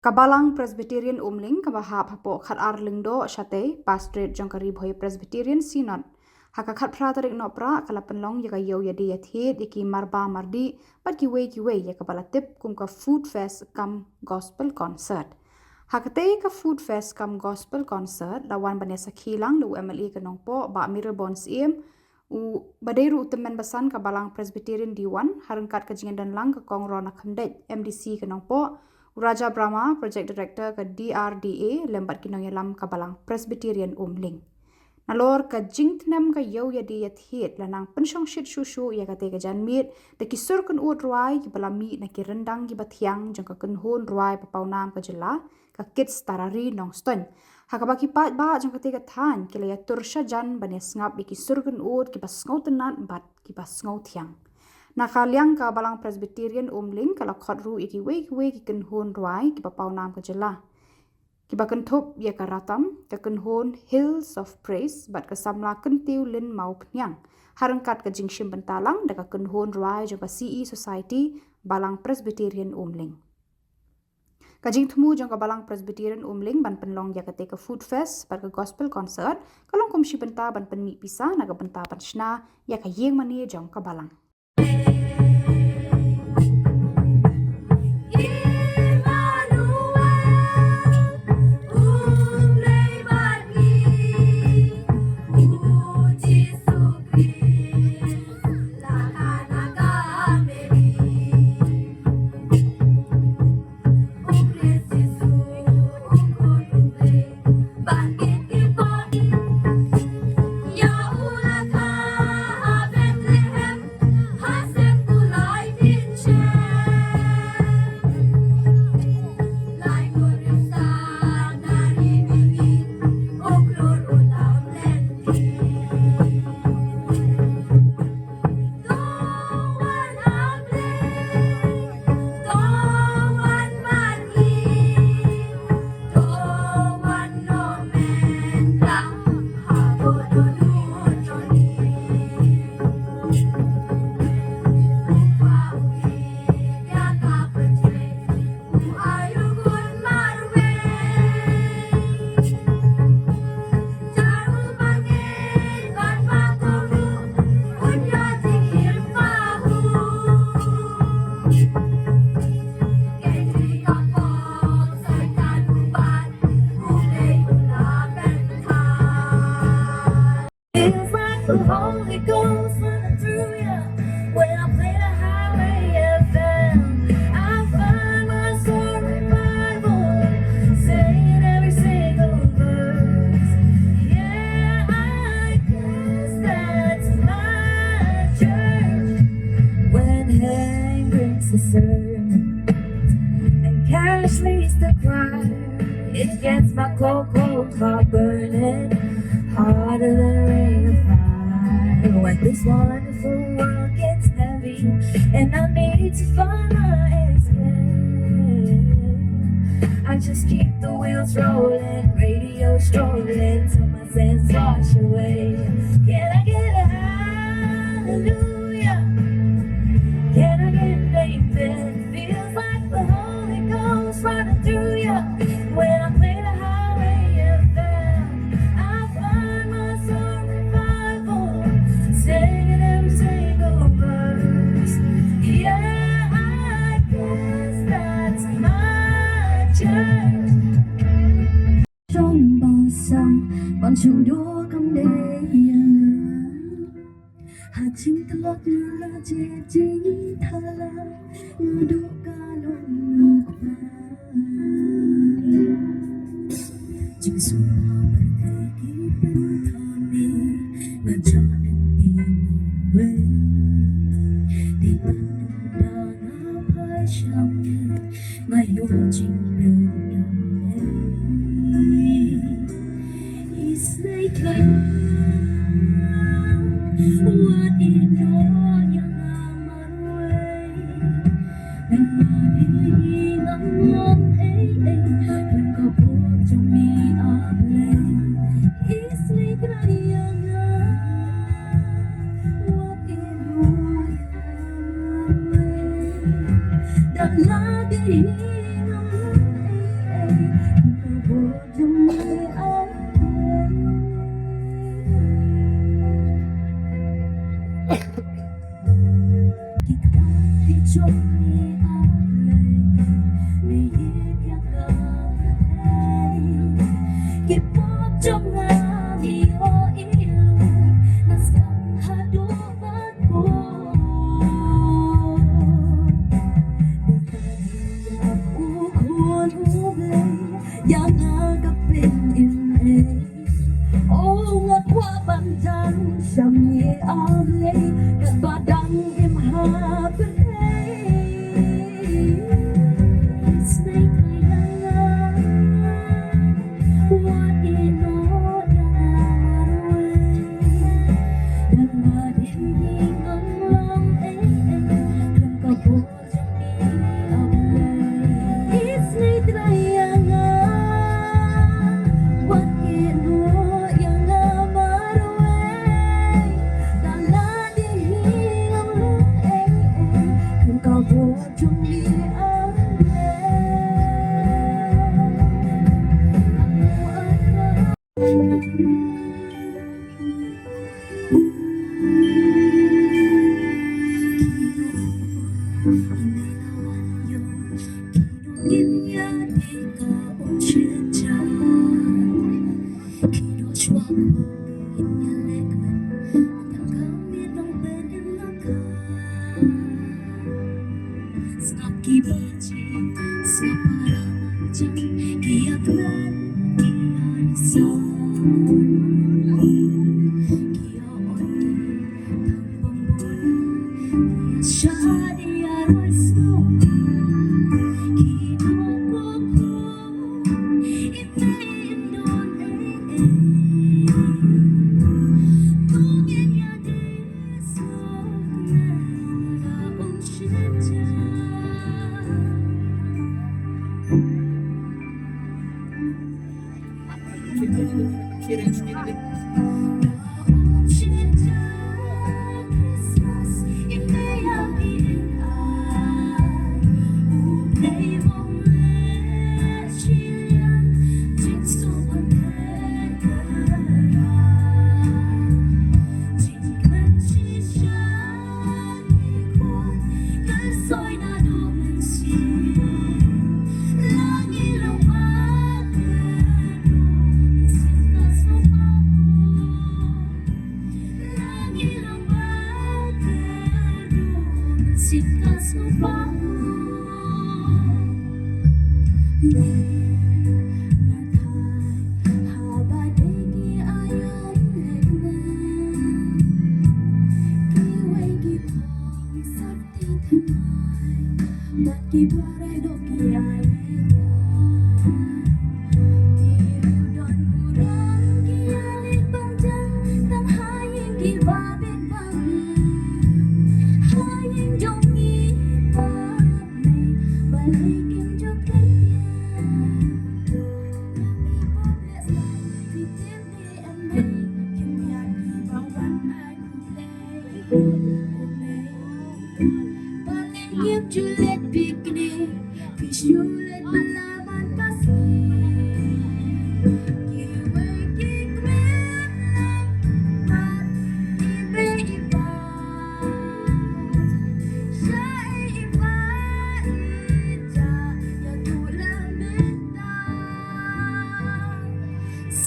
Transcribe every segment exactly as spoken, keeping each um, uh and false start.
Ka Balang Presbyterian Umling kaba hap hapoh khatar Lyngdoh shatei Pastorate jong ka Ri Bhoi Presbyterian Synod, ha ka khatphra tarik Nohprah ka la pynlong ïa ka ïew ïadie ïathied ïa ki marba mardih bad kiwei kiwei ïa kaba la tip kum ka Food Fest cum Gospel Concert. Ha katei ka Food Fest cum Gospel Concert la wan ban ïasakhi lang da u M L A ka Nongpoh, Bah Mayralborn Syiem, u ba dei ruh u tymmen basan ka Balang Presbyterian D one, ha ryngkat ka jingïadonlang ka Kong Rona Khymdeit, M D C ka Nongpoh, u Raja Brahma, Project Director ka D R D A, lem bad ki nongïalam ka Balang Presbyterian Umling. Nalor ka jingtnem ka ïew ïadie ïathied la nang pynshongshit shuh shuh ïa katei ka janmiet da ki sur kynud rwai kiba la mih na ki ryndang kiba thiang jong ka kynhun rwai ba pawnam ka jylla, ka Kids Tarari Nongstoiñ, ha kaba ki paidbah jong katei ka thaiñ ki la ïatur shajan ban ïasngap ïa ki sur kynud kiba sngewtynnat bad kiba sngewthiang. Na ka liang ka Balang Presbyterian Umling ka la khot ruh ïa kiwei kiwei ki kynhun rwai kiba pawnam ka jylla, kiba kynthup ïa ka Ratam, ka kynhun Hills of Praise bad ka samla Kyntiew Lynn Mawphniang, ha ryngkat ka jingshim bynta lang da ka kynhun rwai jong ka C E Society Balang Presbyterian Umling. Ka jingthmu jong ka Balang Presbyterian Umling ban pynlong ïa katei ka Food Fest bad ka Gospel Concert ka long kum shi bynta ban pynmih pisa na ka bynta ban shna ïa ka ïingmane jong ka Balang. Feels like the Holy Ghost running through you. When I play the highway F M, I find my soul revival, saying every single verse. Yeah, I guess that's my church. When heaven brings the sermon and cash leads the choir, it gets my cold, cold heart burning hotter than a ring of fire. When this wonderful world gets heavy and I need to find my escape, I just keep the wheels rolling, radio strolling till my sins wash away. Can I get a hallelujah? Can I get an amen? Feels like the Holy Ghost running through you. When I play the highway F M, I find my soul revival, singing every single verse. Yeah, I guess that's my church. Shong ba sang ban shong dua kam dei ïa nga. Ha jingtlot nga la jeh jingthala, nga duh ka long nga kpa. Jingsngewbha pyrthei ki pynthame, nga jah lynti marwei. Dei tang da nga phai sha me, nga ïoh jingkren. Isynei khlaiñ, wat ïehnoh ïa nga marwei. Namar ïa nga ngam long ei ei, pynkob jong me A Blei. Isynei khlaiñ ïa nga, wat ïehnoh ïa nga marwei. Dang la dei hi ngam long ei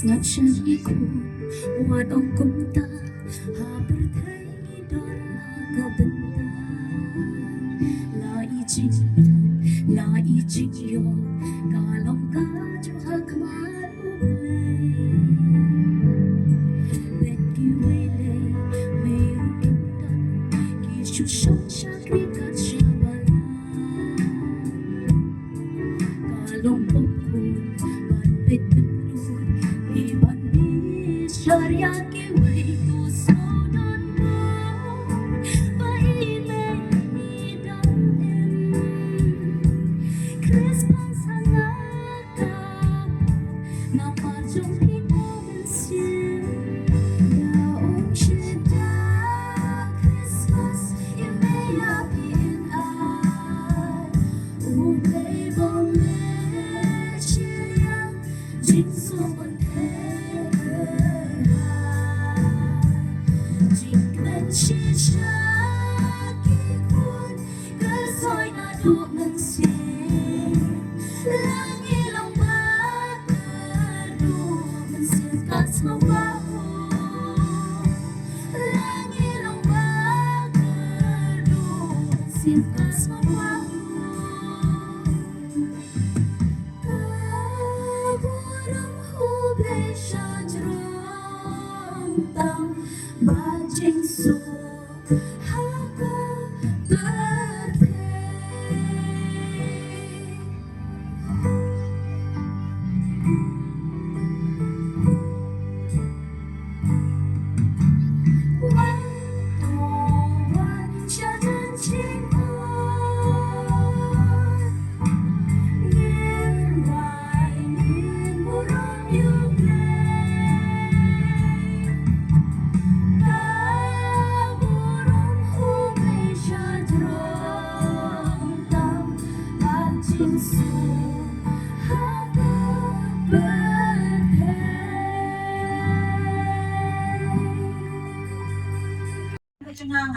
Sngap sha ngi khun, wat ong kumta, ha pyrthei ngi don la ka bynta. La i jingtang, la i jingïong, ka long ka jong ha khmat U Blei. Bad kiwei lei, mei ruh kim don, ki shu shong shakri kat sha balang. Ka long pop khun ban peit pynlut, ki ban bishar ïa kiwei tu sngewdon bor. Ba i mei i dang im, Khrist pang sa nga ka pop, namar jong phi ko mynsiem. Ïa ong shisha Christmas, i mei ïa phi in ai. U Blei bym leh shiliang, jingsuk un theh kyrhai. Jingkmen shisha ki khun, kyrsoi naduh mynsiem. La ngi long ba kyrduh, mynsiem ka sngewbha. La ngi long ba kyrduh, mynsiem ka sngewbha. Ka burom U Blei shajrong tam, ba jingsuk ha ka pyrthei.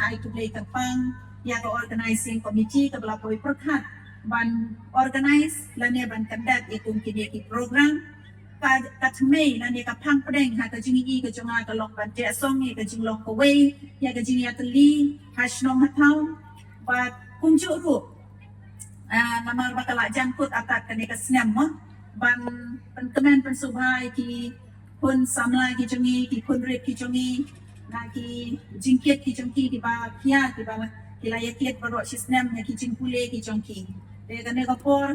Ai khublei kyrpang ïa ka organizing committee kaba la poi pyrkhat ban organize lane ban conduct ïa kum kine ki program. Ka, ka thymmei lane ka phang pdeng ha ka jingïohi ka jong nga ka long ban teh song ïa ka jinglong kawei ïa ka jingïatylli ha shnong ha thaw. Bad kumjuh ruh, ah, namar ba ka la jan kut artat kane ka snem mo, ban pynkmen pynsngewbha ïa ki khun samla ki jong ngi, ki khun rit ki jong ngi, na ki jingkit ki jong ki kiba khia, kiba ki la ïakit baroh shi snem na ki jingpule ki jong ki. Te kane ka por,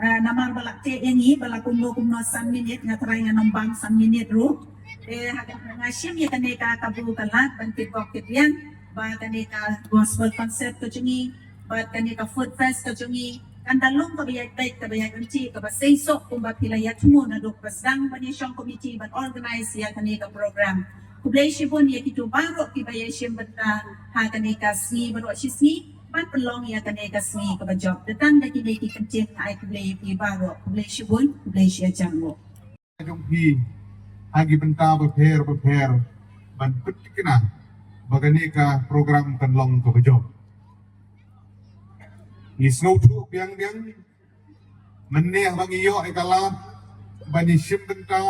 ah, namar ba la teh ïa ngi ba la kumno kumno san minit, nga trai ngan ym bam san minit ruh. Te ha ka, nga shim ïa kane ka kabu ka lad ban kit bok kit riang ba kane ka gospel concert ka jong ngi bad kane ka food fest ka jong ngi kan da long kaba ïaid beit, kaba ïaid ryntih, kaba seisoh kumba phi la ïathuh naduh ba sdang ban ïashong committee ban organize ïa kane ka program. Khublei shibun ïa kito baroh kiba ïashim bynta ha kane ka sngi baroh shi sngi ban pynlong ïa kane ka sngi kaba jop. Te tang da kine ki kyntien, ai khublei ïa phi baroh. Khublei shibun, khublei shihajar nguh. Jong phi ha ki bynta bapher bapher ban pynthikna ba kane ka program kan long kaba jop. Ngi sngewthuh biang biang mynne haba ngi ïoh ïa ka lad ban ïashim bynta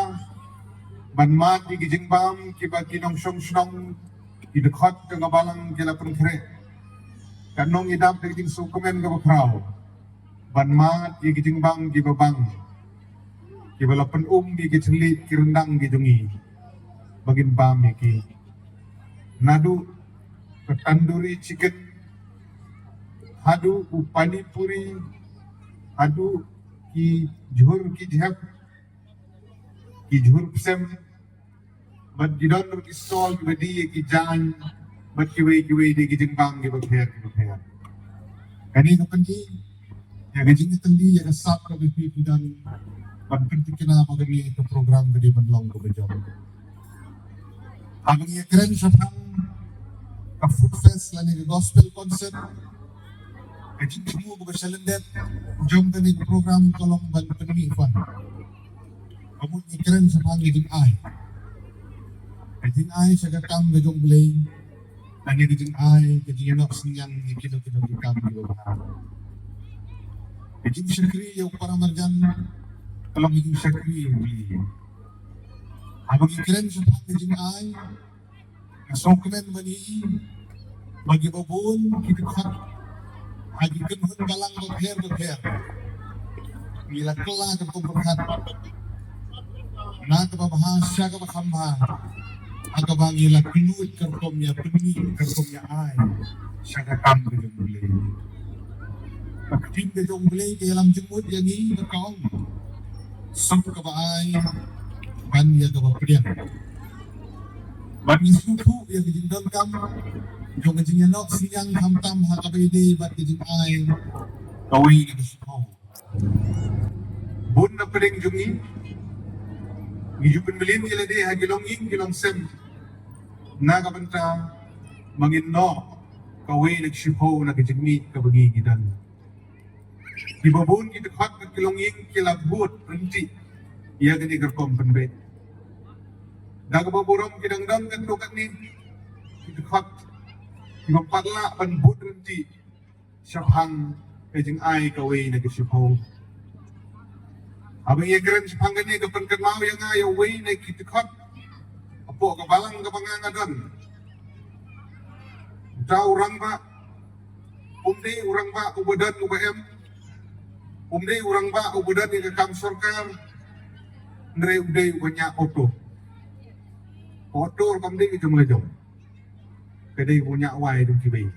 ban mad ïa ki jingbam kiba ki nongshong shnong, ki dkhot jong ka balang ki la pynkhreh. Kan long ïa dap da ki jingsngewkmen kaba khraw ban mad ïa ki jingbam kiba bang kiba la pynum ïa ki thylliej ki ryndang ki jong ngi ba ngin bam ïa ki. Naduh ka tandoori chicken haduh u pani puri haduh ki jhur ki jhep, ki jhur psem, bad ki don ruh ki stall kiba die ïa ki jaiñ bad kiwei kiwei de ki jingbam kiba pher kiba pher. Kane ka pyni ïa ka jingïatylli ïa ka sap kaba phi phi don ban pynthikna ba kane ka program ka dei ban long kaba jop. Haba ngi ïakren shaphang ka food fest lane ka gospel concert, ka jingthmu kaba shalyndet jong kane ka program ka long ban pynmih fund. Ka mut ngi kren shaphang ka jingai, ka jingai sha ka kam ka jong U Blei, lane ka jingai ka jingïanoh synñiang ïa kino kino ki kam kiba bha. Ka jingshakri ïa u paramarjan ka long ka jingshakri ïa U Blei. Haba ngi kren shaphang ka jingai, nga sngewkmen ba ngi, ba kiba bun ki dkhot ha ki kynhun balang bapher bapher ngi la kylla ka rukom pyrkhat na kaba bha sha kaba kham bha, ha kaba ngi la kylluid ka rukom ïa pynmih, ka rukom ïa ai sha ka kam ka jong U Blei. Ka ktien ka jong U Blei ka ïalam jingmut ïa ngi bad ka ong, suk kaba ai ban ïa kaba pdiang. Bad ngi sngewthuh ïa ka jingdonkam jong ka jingïanoh synñiang khamtam ha kaba ïadei bad ka jingai kawei na ka shiphew. Bun na pdeng jong ngi ngi ju pynmlien ïa lade ha ki longïing ki longsem na ka bynta ba ngin noh kawei na ka shiphew na ka jingmih kaba ngi ngi don. Kiba bun ki dkhot bad ki longïing ki la bud ryntih ïa kane ka rukom pynbeit. Da kaba burom ki dang don katto katne ki dkhot kiba pat lah ban bud ryntih shaphang ka jingai kawei na ka shiphew. Haba ngi ïakren shaphang kane ka pynkynmaw ïa nga ïa uwei na ki dkhot hapoh ka balang kaba nga nga don. Uta u rangbah um dei u rangbah uba don uba em, um dei u rangbah uba don ïa ka kam sorkar, hynrei u dei uba ñiah auto. Auto ruh kam dei ka jong la jong, ka dei uba ñiah wai jong kiwei.